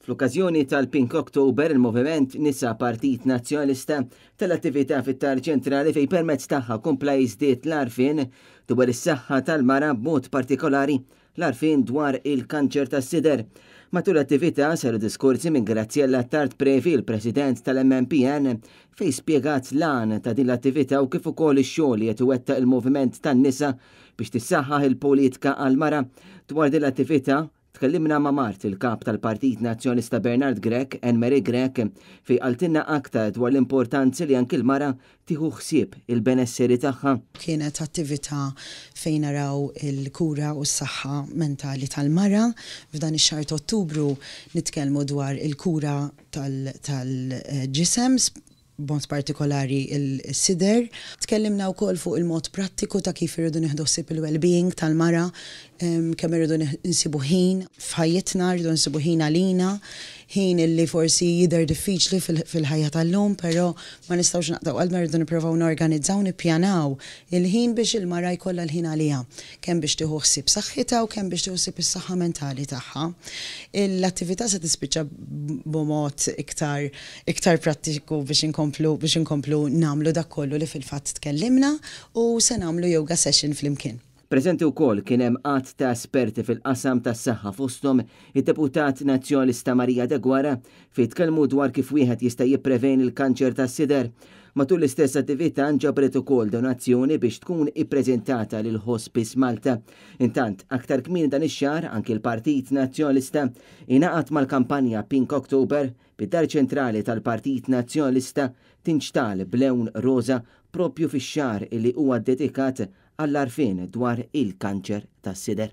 Fl-okkażjoni tal-Pink October, il-Moviment Nisa Partit Nazzjonalista tal-attività fit-Tar Ċentrali fejn permezz tagħha kompla jiżdied l-għarfien dwar is-saħħa tal-mara, b'mod partikolari l-għarfien dwar il-kanċer tas-sider. Matul l-attività saru diskorsi minn Graziella Attard Previ, il-President tal-MMPN, fejn spjegat l-għan ta' din l-attività u kif ukoll ix-xogħol li qed iwettaq il-Moviment tan-Nisa biex tissaħħaħ il-politika għall-mara. Dwar din l-attività, tkellimna ma' mart il-Kap tal-Partit Nazzjonalista Bernard Grech, Anne Marie Grech, fejn qaltilna aktar dwar l-importanza li anki l-mara tieħu ħsieb il-benesseri tagħha. Kienet attività fejn naraw il-kura u s-saħħa mentali tal-mara. F'dan ix-xahar ta' Ottubru nitkellmu dwar il-kura tal-ġisem, b'mod partikolari s-sider. Tkellimna wkoll fuq il-mod prattiku ta' kif irridu nieħdu ħsieb il-well-being tal-mara, kemm irridu nsibu ħin f'ħajjitna, rridu nsibu ħin għalina, ħin illi forsi jidher diffiċli fil-ħajja tal-lum, però ma nistgħux naqtgħu qalbna, rridu nipprovaw norganizzaw, nippjanaw il-ħin biex il-mara jkollha l-ħin għaliha, kemm biex tieħu ħsieb saħħitha u kemm biex tieħu ħsieb is-saħħa mentali tagħha. L-attività se tispiċċa b'mod iktar iktar prattiku biex inkomplu biex inkomplu nagħmlu dak kollu li fil-fatt tkellimna u se nagħmlu yoga session flimkien. Preżenti wkoll kien hemm għadd ta' esperti fil-qasam tas-saħħa, fosthom id-Deputat Nazzjonalista Maria Deguara, fejn tkellmu dwar kif wieħed jista' jippreveni l-kanċer tas-sider. Matul l-istess attività nġabret ukoll donazzjoni biex tkun ippreżentata lil Hospice Malta. Intant, aktar kmieni dan ix-xahar anki l-Partit Nazzjonalista ingħaqad mal-kampanja Pink October, bid-dar ċentrali tal-Partit Nazzjonalista tinxtgħal b'lewn roża proprju fix-xahar li huwa ddedikat għall-għarfien dwar il-kanċer tas-sider.